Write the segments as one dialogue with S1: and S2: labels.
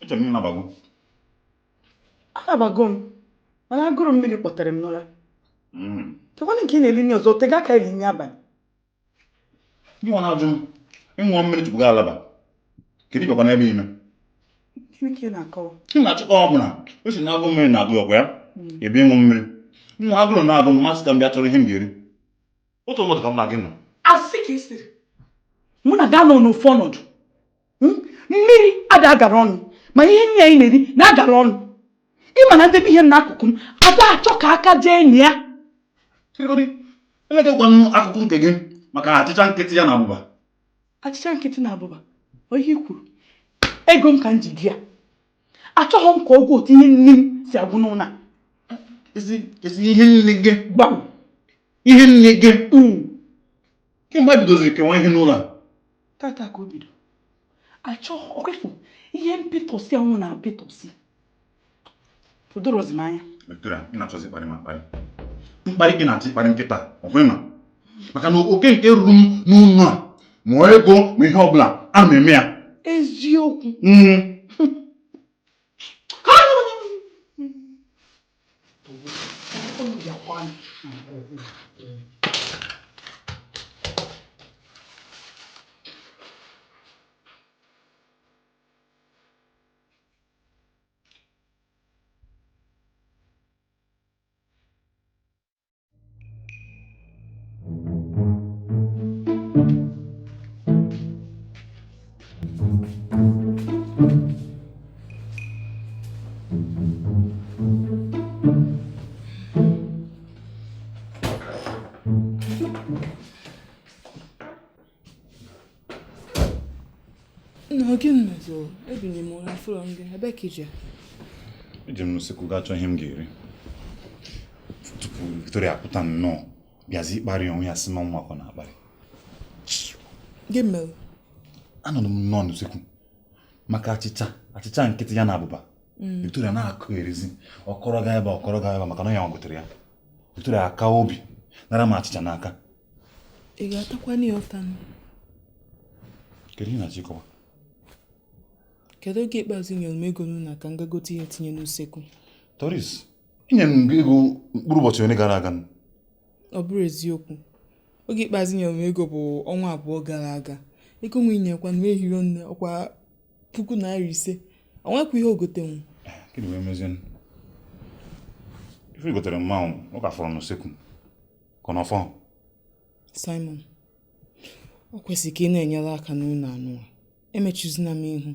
S1: Echere m ịnabago.
S2: Anabago m, mana agụrụ mmiri kpọtere m n'ụra. Kekwanụ nke ị na-eli nri ọzọ, tega aka eli nri abalị.
S1: Gị nwa na-ajụ m, ịṅụọ mmiri tupu gị alaba. Kedu ịbịakwa n'ebe ime?
S2: Gịnị ka ị na-akọwa?
S1: M na-achịkọ ọ bụla, o si na agụ mmiri na-agụ ọkwa ya, ebe ịṅụ mmiri. Nwa agụrụ na-agụ m masị ka m bịa chọrọ ihe m ga-eri. Otu ụbọchị ka m na gị nọ.
S2: Asị ka ị sịrị. Mụ na gị anọ n'ofu ọnọdụ. Mmiri ada agara ọnụ, ma ihe nri anyị na-eri na-agara ọnụ. Ị ma na ndebe ihe m n'akụkụ m, ada achọ ka aka jee na ya.
S1: Elekekwanụ akụkụ nke gị maka achịcha nkịtị ya na abụba.
S2: Achịcha nkịtị na abụba, ọ ihe i kwuru. Ego m ka m ji gị ya. Achọghị m ka ọgwụ otu ihe nri m si agwụ n'ụlọ a.
S1: Esi ihe nri gị.
S2: Gbam.
S1: Ihe nri gị. Kemgbe e bidoziri kewa ihe n'ụlọ a?
S2: Tata ka o bido. Achọghị ọkwefu ihe mpịtọsị ahụ na mpịtọsị. O dorozi m anya.
S1: Victoria, ị na-achọzi ịkparị m akparị. Mkparị gị na-achọ ịkparị nkịta, ọ hụghị ma. Maka na oke nke ruru m n'ụlọ a, ma ego ma ihe ọbụla, ana m eme ya.
S2: Eziokwu.
S3: Na gịnị mezoro? Ebinye m ụra fụlọ gị, ebe ka ije?
S1: Eji m n'usekwu gaa chọọ ihe m ga-eri tupu Victoria apụta nnọọ bịazi ịkparị onwe ya sị na ọnwa ka ọ na-akparị.
S3: Gị mere?
S1: Anọrọ m nnọọ n'usekwu maka achịcha achịcha nkịtị ya na abụba. Victoria na-akụ erizi ọkọrọ gaa ebe ọkọrọ gaa ebe maka na ya gotere ya. Victoria aka obi nara m achịcha n'aka.
S3: Ị ga-atakwa ya ụtanụ?
S1: Kedu ihe na-achọ ịkọwa?
S3: Kedu oge ikpeazụ i nyere m ego n'ụlọ ka m gaa gote ihe tinye n'usekwu?
S1: Doris, inyere m ego mkpụrụ ụbọchị ole gara aga.
S3: Ọ bụrụ eziokwu, oge ikpeazụ nyere m ego bụ ọnwa 2 gara aga. Ego m inyekwa m ehiro nne ọkwa 5,000. O nwekwa ihe o gotenwu.
S1: Gịnị wee mezie? Ife gotere mmanwụ ọ ka fọrọ n'usekwu ka ọ nọfọ.
S3: Simon, ọ kwesịrị ka ị na-enyere aka n'ụlọ anụ a. Emechuzina m ihu.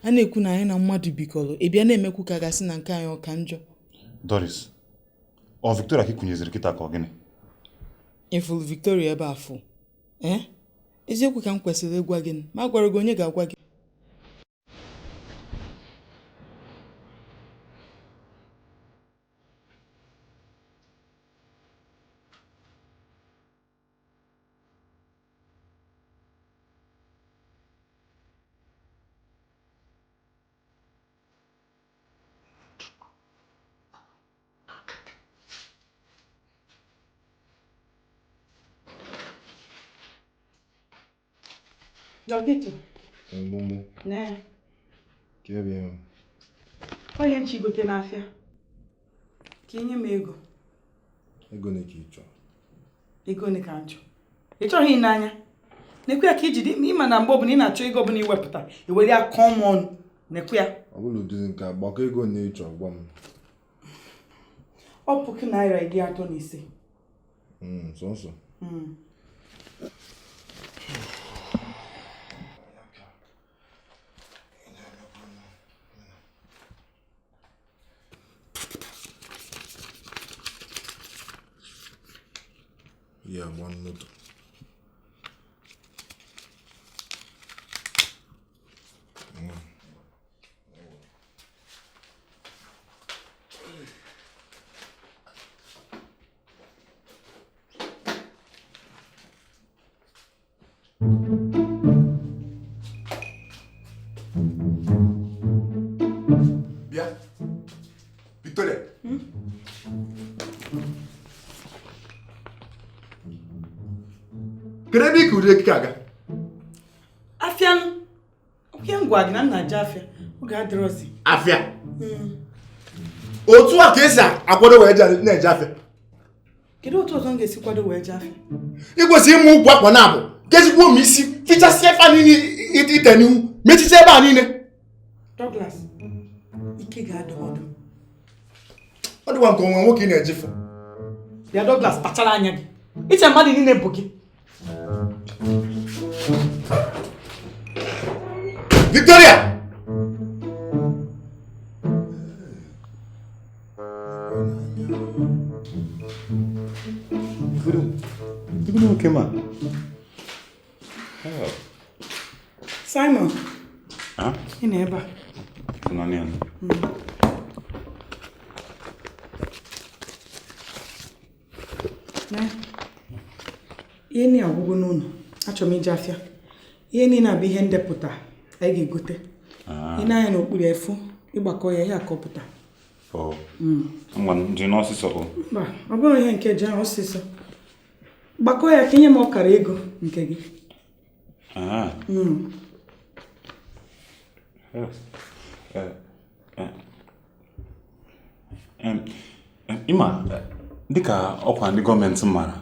S3: A na-ekwu na anyị na mmadụ bikọrọ, ị bịa na-emekwu ka gasị na nke anyị ọ ka njọ.
S1: Doris, ọ Victoria ka ị kwunyeziri kịta ka ọ gịnị?
S3: Ị fụrụ Victoria ebe afọ? Eziokwu ka m kwesịrị ịgwa gị, ma a gwara gị onye ga-agwa gị.
S2: Dọkịta.
S4: Mgbumgbu.
S2: Nee.
S4: Ka ebe ya.
S2: Onye nchi gote n'afịa. Ka inye m ego.
S4: Ego ne ka ị chọrọ?
S2: Ego ne ka m chọrọ? Ị chọghị ị n'anya? Nekwe ya ka ijide ịma na mgbe ọbụla ị na-achọ ego ọbụla iwepụta, i were ya kọọ m ọnụ. Nekwe ya.
S4: Ọ bụla ụdịzi nke a, gbakọ ego ne ị chọrọ gwa m.
S2: Ọ 35,000.
S4: Sọnsọ. Yeah, one motor. Bịa, Victoria. Kedu ebe ị kụrụ ekike aga?
S2: Afịanụ. Ihe m gwa gị na m na-aje afịa oge adịrọzi.
S4: Afịa? Otu a ka esi akwado wee na-eje afịa?
S2: Kedu otu ọzọ m ga-esi kwado wee jee afịa?
S4: Ị kwesịrị ịmụ ukwu akwa na-abụ kezikwa m isi fichasịa efe niile ite n'ihu mechicha ebe a niile.
S2: Douglas, ike ga-adụ ọdụ.
S4: Ọ dịkwa nke onwe nwoke ị na-ejifu.
S2: Bịa Douglas, kpachara anya gị. Iche mmadụ niile bụ gị.
S4: Victoria!
S1: Nwoke ma.
S2: Simon, ị nọ ebe a? Ihe niile agwụgo n'ụlọ, achọrọ m ije afịa. Ihe niile abụ ihe ndepụta anyị ga-egote. Ị na-anya n'okpuru efu ịgbakọ ya ihe akọpụta. Mba, ọ bụrụ ihe nke ji ahụ ọsịsọ. Gbakọ ya ka inye m ọkara ego nke gị.
S1: Ịma dịka ọkwa ndị gọọmenti mara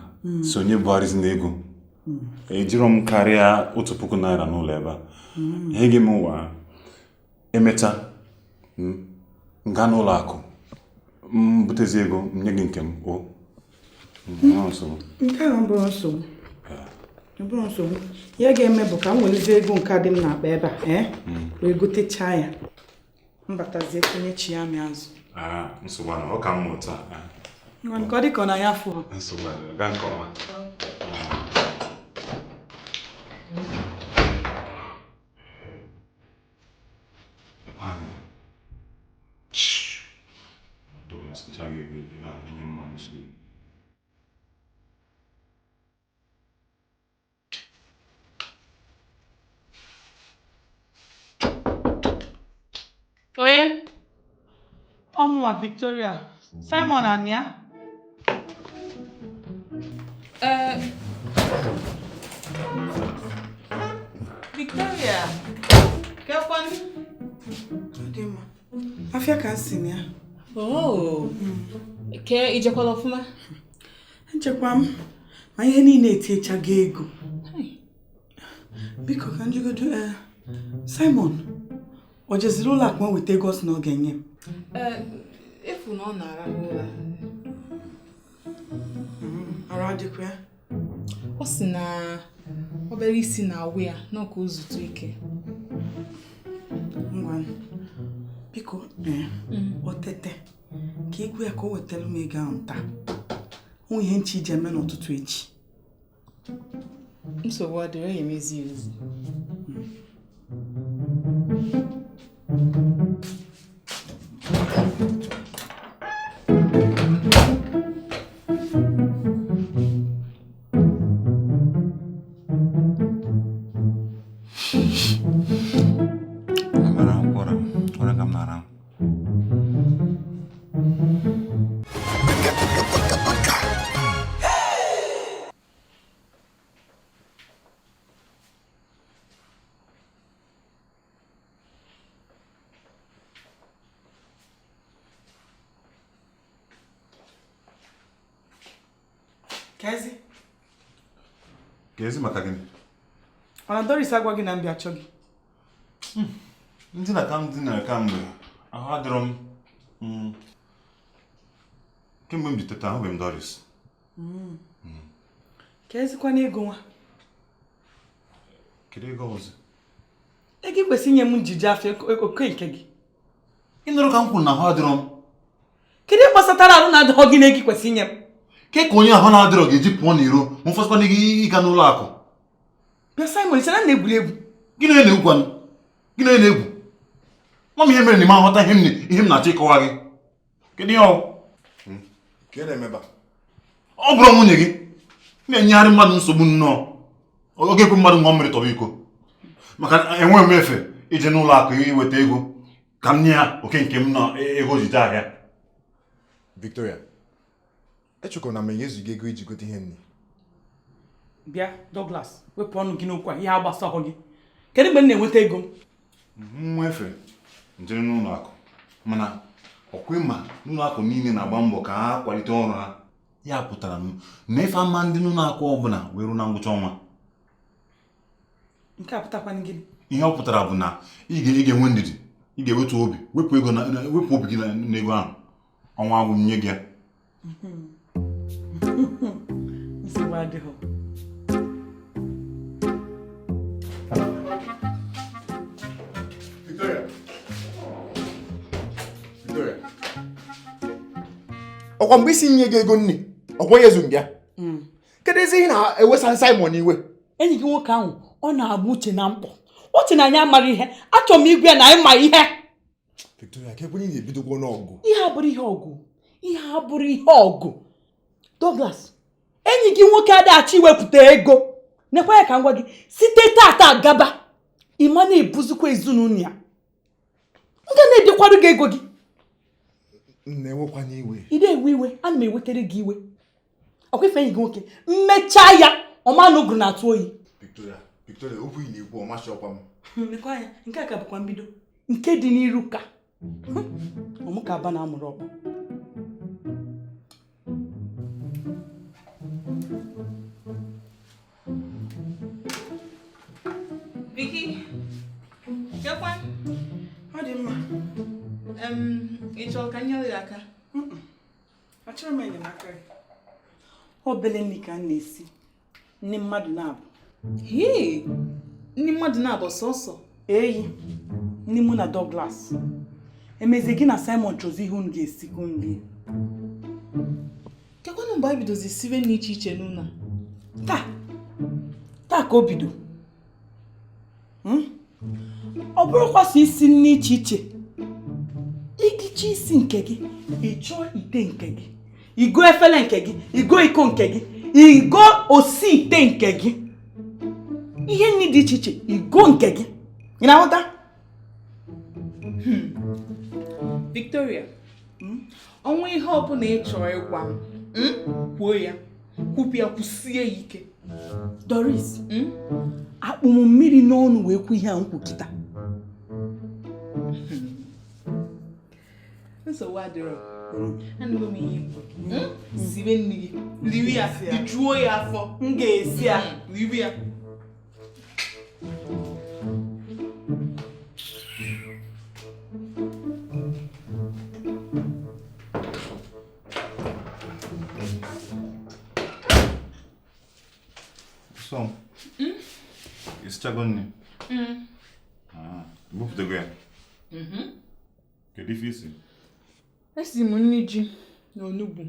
S1: si onye bugharịzi n'ego ejiro m karịa 1000 naira n'ụlọ ebe a. Ihe gị m ụwa emecha m gaa n'ụlọ akụ m butezi ego m nye gị nke m o.
S2: Nke ahụ bụrụ nsogbu. Ọ bụrụ nsogbu. Ihe ga-eme bụ ka m welizie ego nke dị m n'akpa ebe a wee gotechaa ya. Mbatazie tinye chi ya mị azụ.
S1: Nsogbu anọ, ọ ka m mụta.
S2: Nke ọ dị ka ọ na ya afọ.
S1: Nsogbu anọ, gaa nke ọma.
S2: Onye? Ọmụwa Victoria. Simon Ania. Victoria, kekwanụ? Ọ dị mma. Afịa ka si na ya.
S3: Oh. Ke ijekwala ọfụma?
S2: Echekwa m ma ihe niile etiechago ego. Biko ka njigodo Simon, ọ jeziri ụlọ akụ weta ego ọ sị na ọ ga-enye m?
S3: Efu na ọ na-arahụ ụra.
S2: Arụ adịkwa ya?
S3: Ọ sị na obere isi na-awụ ya na ka o zutu ike.
S2: Ngwa, biko o tete ka igwe ya ka o wetara m ego ahụ taa. O ihe nchi iji eme n'ụtụtụ echi.
S3: Nsogbu adịrị, ya emezi ezi.
S2: Kezi?
S1: Kezi maka gịnị?
S2: Mana Doris agwa gị na mbịa achọ gị.
S1: Ndị na ka m dinara kamgbe, ahụ adịrọ m. Kemgbe m ji teta ahụbeghị m Doris.
S2: Kezikwana ego nwa?
S1: Kedu ego ọzọ?
S2: Ego i kwesịrị inye m njije afọ oke nke gị.
S1: Ị nụrụ ka m kwuru na ahụ adịrọ m.
S2: Kedu ihe gbasatara arụ na-adịghọ gị na ego i kwesịrị inye m?
S1: Ke ka onye ahụ na-adịrọ ga-eji pụọ n'iro ma ụfọdụkwana gị ịga n'ụlọ akụ.
S2: Bịa Simon, ị sị na m na-egwuri egwu?
S1: Gịnị onye na-egwukwanụ? Gịnị onye na-egwu? Nwa m ihe mere na ime aghọta ihe m na-achọ ịkọwa gị. Kedu ihe ọ? Ọ bụrụ nwunye gị na-enyegharị mmadụ nsogbu nnọọ. Ọ ga-ekwe mmadụ ṅụọ mmiri tọba iko. Maka enweghị m efe ije n'ụlọ akụ iweta ego ka m nye ya oke nke m na ego ojije ahịa.
S4: Victoria, echekwa na m enyezughị ego iji gote ihe nri.
S2: Bịa Douglas, wepụ ọnụ gị n'okwu a, ihe agbasahụ gị. Kedu mgbe m na-enweta ego m?
S1: M nwee efe, m jere n'ụlọ akụ, mana ọkwa ma n'ụlọ akụ niile na-agba mbọ ka ha kwalite ọrụ ha. Ya pụtara na efe ama ndị n'ụlọ akụ ọbụla wee ruo na ngwụcha ọnwa.
S2: Nke a pụtakwanụ gịnị?
S1: Ihe ọ pụtara bụ na ị ga-enwe ndidi, ị ga-ewetu obi, wepụ ego wepụ obi gị n'ego ahụ. Ọnwa agwụ nye gị ya.
S2: Nsogbu adịghị.
S4: Victoria. Victoria. Ọkwa mgbe isi nye gị ego nne, ọkwa ya ezu ya. Kedu ezi ihe na-ewesa Simon iwe?
S2: Enyi gị nwoke ahụ ọ na-agba uche na mkpọ. Uche na anyị amara ihe. Achọrọ m igwe ya na anyị ma ihe.
S4: Victoria, ka ekwenye na-ebidokwa n'ọgụ.
S2: Ihe abụrụ ihe ọgụ. Ihe abụrụ ihe ọgụ. Douglas, enyi gị nwoke adịghị iwepụta ego. Nekwa ya ka m gwa gị, site tata gaba, ị ma na-ebuzikwa ezinụlọ ya. M ga na-edekwara gị ego gị.
S4: Na-enwekwana iwe.
S2: Ị na-ewe iwe, ana m ewetere gị iwe. Ọkwa ife enyi gị nwoke, mmechaa ya, ọma na ụgụrụ na-atụ oyi.
S4: Victoria, Victoria, okwu ị na-ekwu ọ masị ọkwa m.
S2: Nekwa ya, nke a ka bụkwa mbido. Nke dị n'iru ka ọmụka aba na-amụrụ ọkpụ.
S3: Vicky, kekwa?
S2: Ọ dị mma.
S3: Ị chọrọ ka m nyere gị aka?
S2: Achọrọ m enyemaka gị. Obele nri ka m na-esi, nne mmadụ na-abụ.
S3: Hee, ndị mmadụ na-abụ sọsọ.
S2: Eyi, nne mụ na Douglas. Emezie gị na Simon chọzi ihe unu ga-esi ka unu rie.
S3: Kekwanụ mgbe anyị bidozi siwe nri iche iche n'ụlọ a?
S2: Taa, taa ka o bido. Ọ bụrụkwa sọ isi nri iche iche, igicha isi nke gị, ị chọọ ite nke gị, igo efere nke gị, igo iko nke gị, igo osi ite nke gị, ihe nri dị iche iche, igo nke gị. Ị na-aghọta?
S3: Victoria, ọnwa ihe ọbụla ị chọrọ ịgwa m, kwuo ya, kwupụ ya, kwụsie ya ike.
S2: Doris, akpụ m mmiri n'ọnụ wee kwu ihe a m kwu kịta.
S3: Nsogbu adịrọ. Anụgo m ihe ikwu. Siwe nri gị, liwe ya, rijuo ya afọ.
S2: M ga-esi ya.
S3: Liwe ya.
S1: So, isichago nri? Bupụtago ya? Kedu ife isi?
S3: Esi m nri ji na onugbu,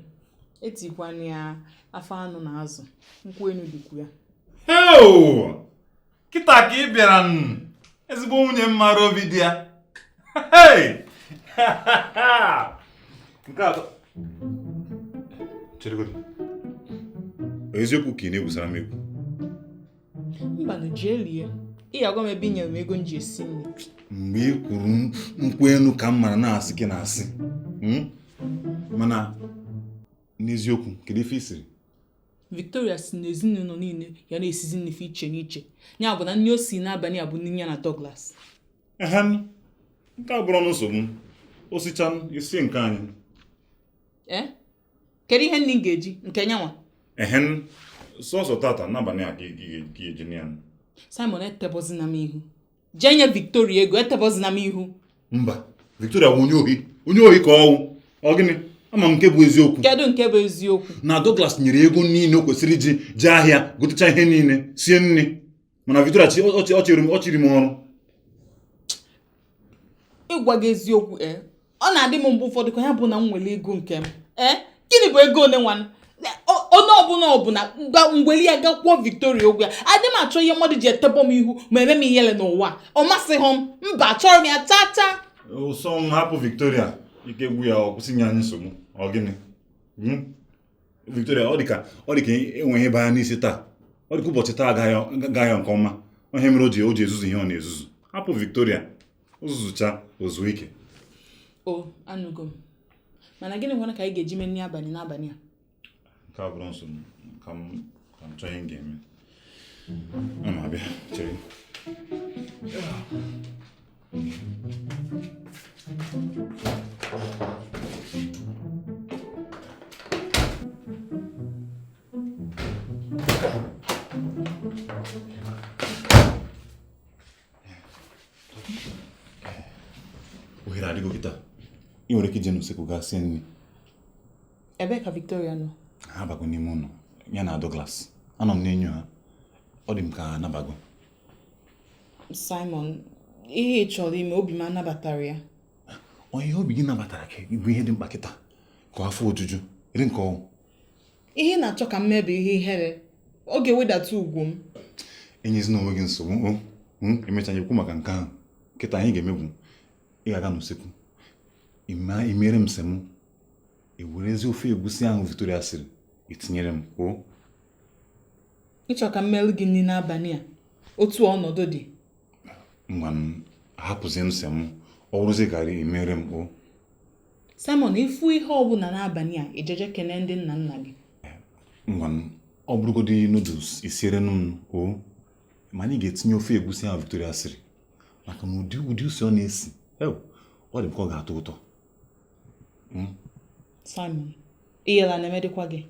S3: etikwana ya afọ anụ na azụ, nkwụ enu dịkwu ya.
S1: Heo! Kịta ka ị bịara n, ezigbo nwunye m mara obi dị ya. Hey! Nke atọ. Cheregodu. Eziokwu ka ị na-egwusara m egwu?
S3: Mbanụ, jee lie. Ị ga-agwa m ebe ị nyere m ego m ji esi nri.
S1: Mgbe ị kwuru nkwụ enu ka m mara na-asị gị na-asị. Mana n'eziokwu, kedu ife i siri?
S3: Victoria si na ezinụlọ niile ya na-esizi nri iche n'iche. Ya bụ na nri o si n'abalị a bụ nri ya na Douglas.
S1: Ehem, nke a bụrụ nsogbu. O sichaa isi nke anyị.
S3: Kedu ihe nri m ga-eji nke nyanwa?
S1: Ehem, sọsọ tata n'abalị a ka ị ga-eji ya.
S3: Simon, etebọzina m ihu. Jee nye Victoria ego, etebọzina m ihu.
S1: Mba, Victoria bụ onye ohi. Onye ohi ka ọwụ. Ọ gịnị? Ama m nke bụ eziokwu.
S3: Kedu nke bụ eziokwu?
S1: Na Douglas nyere ego niile o kwesịrị iji jee ahịa gotecha ihe niile, sie nri. Mana Victoria ọ chịrị m ọrụ.
S3: Ịgwa gị eziokwu, ọ na-adị m mgbe ụfọdụ ka ya bụ na m nwere ego nke m. Gịnị bụ ego one nwanne? Onye ọbụla ọbụla ngweli ya gakwuo Victoria ụgwọ ya. Adị m achọ ihe mmadụ ji etebọ m ihu ma eme m ihere n'ụwa. Ọ masịghị m, mba, achọrọ m ya chaa chaa.
S1: Ụsọ m hapụ Victoria, ike gwu ya, ọ kwụsị nye anyị nsogbu. Ọ gịnị? Victoria, ọ dị ka enweghị ịba ya n'isi taa. Ọ dị ka ụbọchị taa agaghị nke ọma. Ihe mere o ji ezuzu ihe ọ na-ezuzu. Hapụ Victoria, o zuzucha, o zuo ike.
S3: O, anụgo m. Mana gịnị nwere ka anyị ga-eji mee nri abalị n'abalị a?
S1: Nke a bụrụ nsogbu, ka m chọọ ihe m ga-eme. Ana m abịa, chere. Ohere adịgo kịta. Ị nwere ike ije n'usekwu gaa sie nri.
S3: Ebee ka Victoria nọ?
S1: Ha abago n'ime ụlọ ya na Douglas. Anọ m n'enyo ha. Ọ dị m ka ha anabago.
S3: Simon, ihe ị chọrọ ime obi m anabatara ya.
S1: Onye obi gị nabatara ka bụ ihe dị mkpa kịta ka afọ ojuju eri nke ọnwụ.
S3: Ihe ị na-achọ ka m mee bụ ihe ihere. Ọ ga-ewedata ugwu m.
S1: Enyezina onwe gị nsogbu o emecha anyị ekwu maka nke ahụ. Kịta anyị ga-emegbu ị ga-aga n'usekwu imere m semo ewerezi ofe egusi ahụ Victoria siri etinyere m o.
S3: Ịchọ ka m meelu gị nri n'abalị a otu ọnọdụ dị.
S1: Ngwa m hapụzie m semo ọ bụrụzie garị emere m o.
S3: Simon, ịfụ ihe ọbụla n'abalị a ijeje kene ndị nna nna gị.
S1: Ngwa ọ bụrụgodị noodles isiere m o, mana ị ga-etinye ofe egusi ahụ Victoria siri maka na ụdị usi ọ na-esi ọ dị m ka ọ ga-atọ ụtọ.
S3: Simon, iyela na-emedịkwa gị.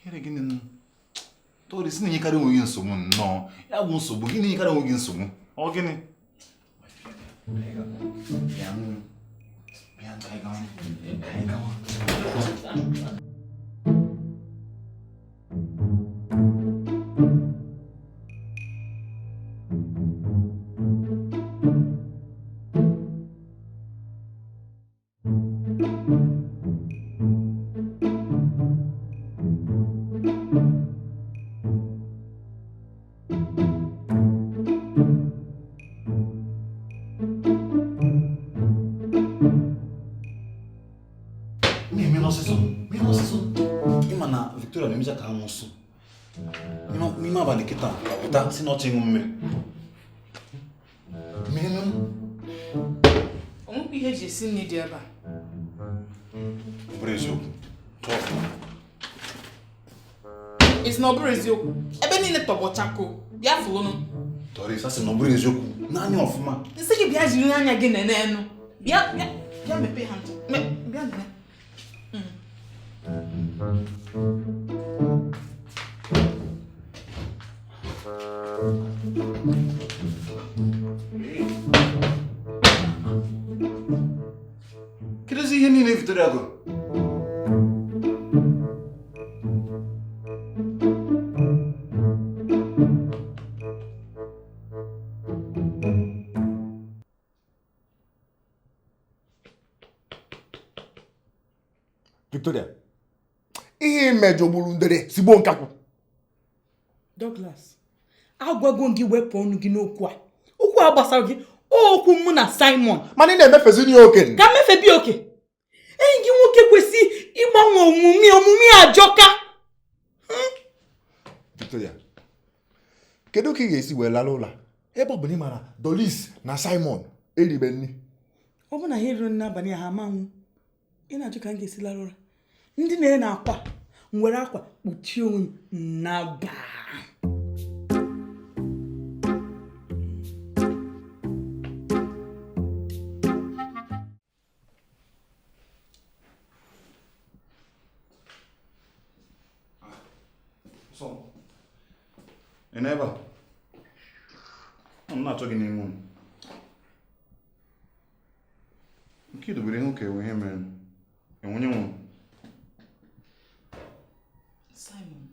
S1: Ihere gịnị Doris na-enyekarị onwe gị nsogbu nnọọ. Ya bụ nsogbu gị na-enyekarị onwe gị nsogbu. Ọ gịnị? Bịa ka anyị gawa. Ka anyị gawa. N'ime abalị kịta pụta si n'ọchị ịṅụ mmiri. Mmiri
S3: O nwekwa ihe eji esi nri dị ebe a.
S1: Ọ bụrụ eziokwu. Tụọ ọfụma.
S3: Isi na ọ bụrụ eziokwu. Ebe niile tọgbọ chakoo. Bịa fụlụnụ.
S1: Doris, asị na ọ bụrụ eziokwu. N'anya ọfụma.
S3: Nsị gị bịa jiri anya gị nene enu. Bịa bịa bịa mepee ha ntị. Bịa nene.
S1: Kedụzi ihe niile Victoria gụrụ?
S4: Victoria, ihe imejọ gburu ndere sigbo nkakwụ.
S2: Douglas, agwago gị wepụ ọnụ gị n'okwu a. Okwu a gbasara gị, okwu mụ na Simon.
S4: Mana ị na-emefezi ya oke.
S2: Ka mmefe bi oke. Enyi gị nwoke kwesị ịgbanwe omume ajọka.
S4: Victoria, kedu ka ị ga-esi wee lara ụlọ ebe ọ bụ na ị mara Doris na Simon eribe nri?
S2: Ọ bụ na ha eriri n'abalị a ha amanwụ. Ị na-ajụ ka m ga-esi lara ụra. Ndị na-ere na akwa nwere akwa kpuchie onwe m n'aba.
S1: Ị nọ ebe a? M na-achọ gị n'ime ụlọ. Nke idobere ihe ụka enwe ihe mere enwe onye nwụrụ.
S3: Simon,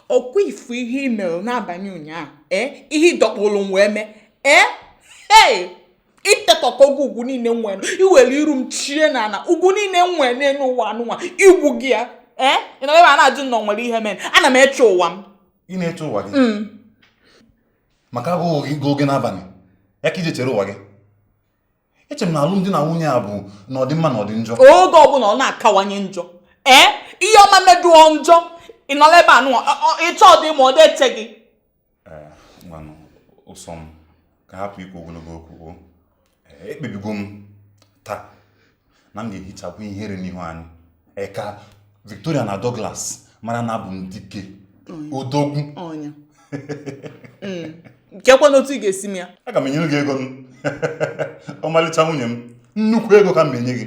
S3: ọkwa ifu ihe ị mere n'abalị ụnyaahụ ihe ịdọkpụrụ m wee mee ee itetọkọgo ugwu niile nwere iwere iru m chie n'ala ugwu niile nwere n'elu ụwa anụnwa igwu gị ya ị nọ ebe a na-ajụ na ọ nwere ihe mere. Ana m eche ụwa m.
S1: Ị na-eche ụwa gị maka agụụ gị gụọ gị n'abalị ya ka ije chere ụwa gị. Eche m na alụmdi na nwunye a bụ na ọ dị mma na ọ dị njọ.
S3: Oge ọbụla ọ na-akawanye njọ ihe ọma meduo njọ. Ị nọrọ ebe a nụwa ịchọ ọ dị ma ọ dị eche gị.
S1: Ngwanụ ụsọ m ka hapụ ikwu ogologo okwu. Ekpebigo m taa na m ga-ehichapụ ihere n'ihu anyị ka Victoria na Douglas mara na abụ m dike odogwu.
S3: Nkekwa n'otu ị ga-esi m ya.
S1: Aga m enyere gị ego m. Ọmalịcha nwunye m, nnukwu ego ka m na-enye gị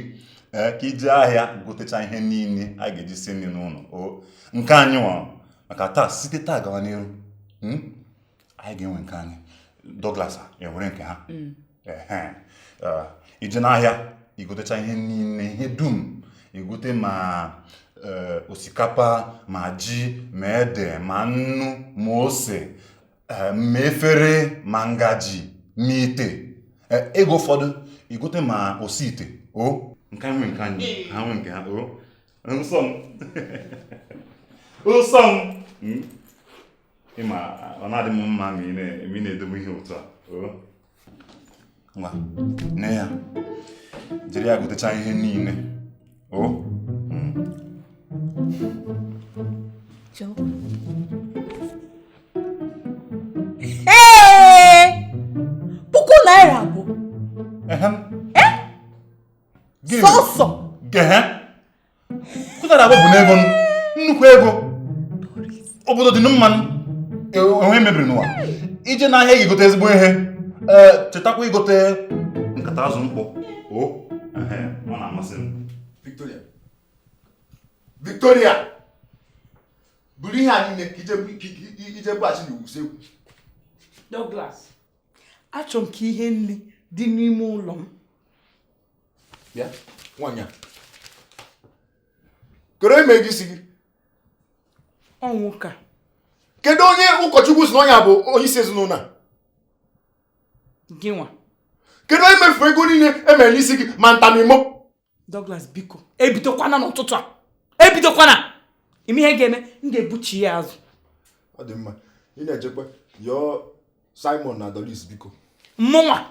S1: ka ije ahịa gotecha ihe niile a ga-eji si nri n'ụlọ nke anyị nwa maka taa site taa gawa n'iru. Anyị ga-enwe nke anyị. Douglas enwere nke ha. Ehe. Ije n'ahịa igotecha ihe niile, ihe dum igote, ma osikapa, ma ji, ma ede, ma nnu, ma ose, ma efere, ma ngaji, ma ite. Ego ụfọdụ igote ma osi ite. O nke anyị nwe nke anyị, ha nwe nke ha. O nsọ m, nsọ m. Ịma ọ na-adị m mma ma ị na-edobe ihe otu a. O ngwa, nne ya jiri ya gotecha ihe niile. O
S3: Ee, ₦2,000. Sọsọ
S1: gehe ₦2,000 bụ n'ego, nnukwu ego. Obodo dị mmanụ onwe mebiri n'ụwa. Ije n'ahịa ga-egote ezigbo ihe. Ee, chetakwa igote nkata azụ mkpọ. O ọ na-amasị m.
S4: Victoria, Victoria, buru ihe a niile ka ije bughachi n'usekwu.
S2: Douglas, achọrọ m ka ihe nri dị n'ime ụlọ m.
S4: Bịa, nwaanyị a, kedu onye mere gị isi gị?
S2: Ọnwụ ka.
S4: Kedu onye ụkọchukwu si na ọnya bụ onye isi ezinụlọ a?
S2: Gị nwa.
S4: Kedu onye mefuru ego niile emere n'isi gị ma ntamimo?
S2: Douglas, biko, ebidokwana n'ụtụtụ a, ebidokwana. Ime ihe ga-eme, m ga-ebuchi ya azụ.
S4: Ọ dị mma, ị na-ejekwa yọọ Simon na Doris biko.
S2: Mụnwa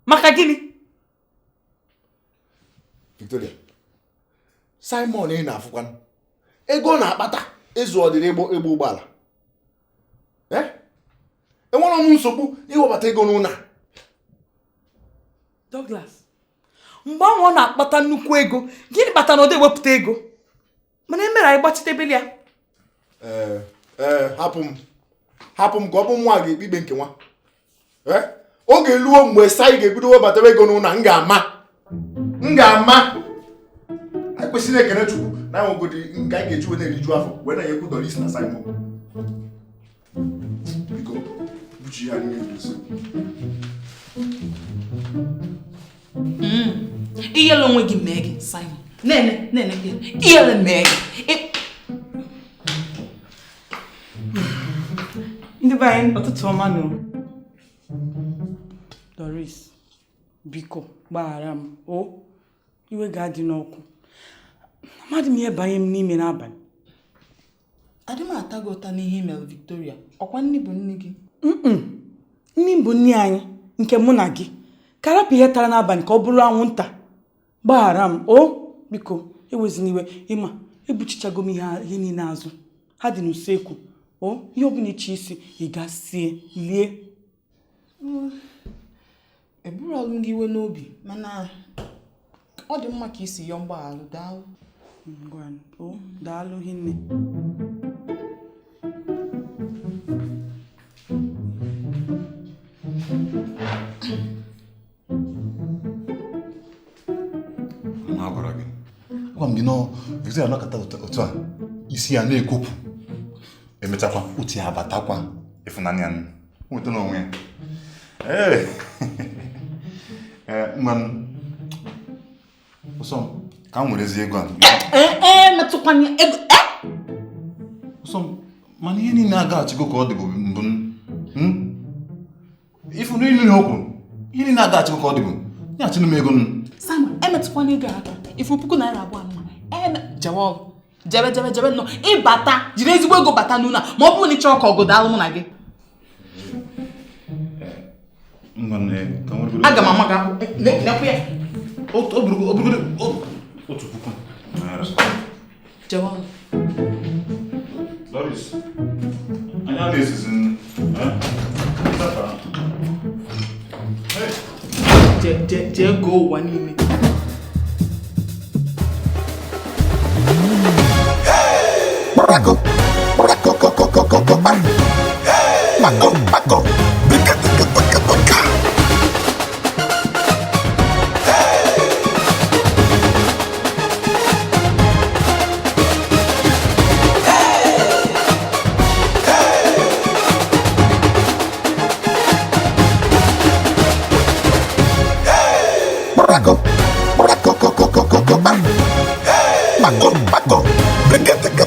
S2: maka gịnị?
S4: Victoria, Simon ị na-afụkwanụ ego ọ na-akpata ịzụ ọdịrị ịgba ụgbọala. Enwere m nsogbu iwebata ego n'ụlọ a.
S2: Douglas, mgbe ahụ ọ na-akpata nnukwu ego, gịnị kpatara na ọ na-ewepụta ego? Mana emere anyị gbachitebele ya.
S4: Ee, hapụ m, hapụ m ka ọ bụ nwa ga-ekpe ikpe nke nwa. Oge luo mgbe Sai ga-ebido webatawa ego n'ụlọ, m ga-ama, m ga-ama. Anyị kwesịrị ekele Chukwu na anyị nwegodi nke anyị ga-eji wee na-eriju afọ wee na-enyekwu Doris na Simon. Biko, buchi ya niile n'usekwu.
S3: Iyele onwe gị mee gị, Simon. Nene, nene, iyele mee gị.
S2: Ndị be anyị, ụtụtụ ọma nụ. Doris, biko gbaghara m. O iwe ga-adị n'ọkụ. Amadị m ihe banye m n'ime n'abalị.
S3: Adị m ata gị ụta n'ihe email Victoria. Ọkwa nne bụ nne gị?
S2: Nne bụ nne anyị, nke mụ na gị. Ka rapụ ihe tara n'abalị ka ọ bụrụ anwụnta. Gbaghara m. O biko, ewezina iwe. Ịma ebuchichago m ihe niile azụ. Ha dị n'usekwu. O ihe ọbụla iche isi ị ga sie lie.
S3: Eburu ọlụ gị iwe n'obi, mana ọ dị mma ka isi yọọ mgbaghalụ. Daalụ.
S2: Ngwa, o daalụ hinne.
S1: Ma gwara gị, agwa m gị nọọ Victoria nọkọta otu a, isi ya na-ekopụ, emechakwa uche ya abatakwa ịfụnanya ya nweta n'onwe ya. Ee, mmanụ ụsọ ka m werezi ego a.
S3: Ee, metụkwana ego.
S1: Ụsọ m, mana ihe niile agaghachigo ka ọ dịbụ mbụ. Ịfụ niile o kwuru, ihe niile agaghachigo ka ọ dịbụ. Nyeghachinu m ego m.
S3: Simon, emetụkwana ego aka. Ifu ₦2,000 mma. Jewe ọrụ. Jebe jebe jebe nnọọ. Ịbata, jiri ezigbo ego bata n'ụlọ a, ma ọ bụrụ na ị chọrọ ka ọgụ daalụ mụ na gị. Aga m ama gị ahụ. Nekwu ya.
S1: ₦1,000.
S3: Jewe ọrụ.
S1: Doris, anyị a na-esizi.
S3: Jee goo ụwa niile.
S5: Kpakọ, kpakọ, kọkọkọkọkọ, kpam. Kpakọ, kpakọ, brekete.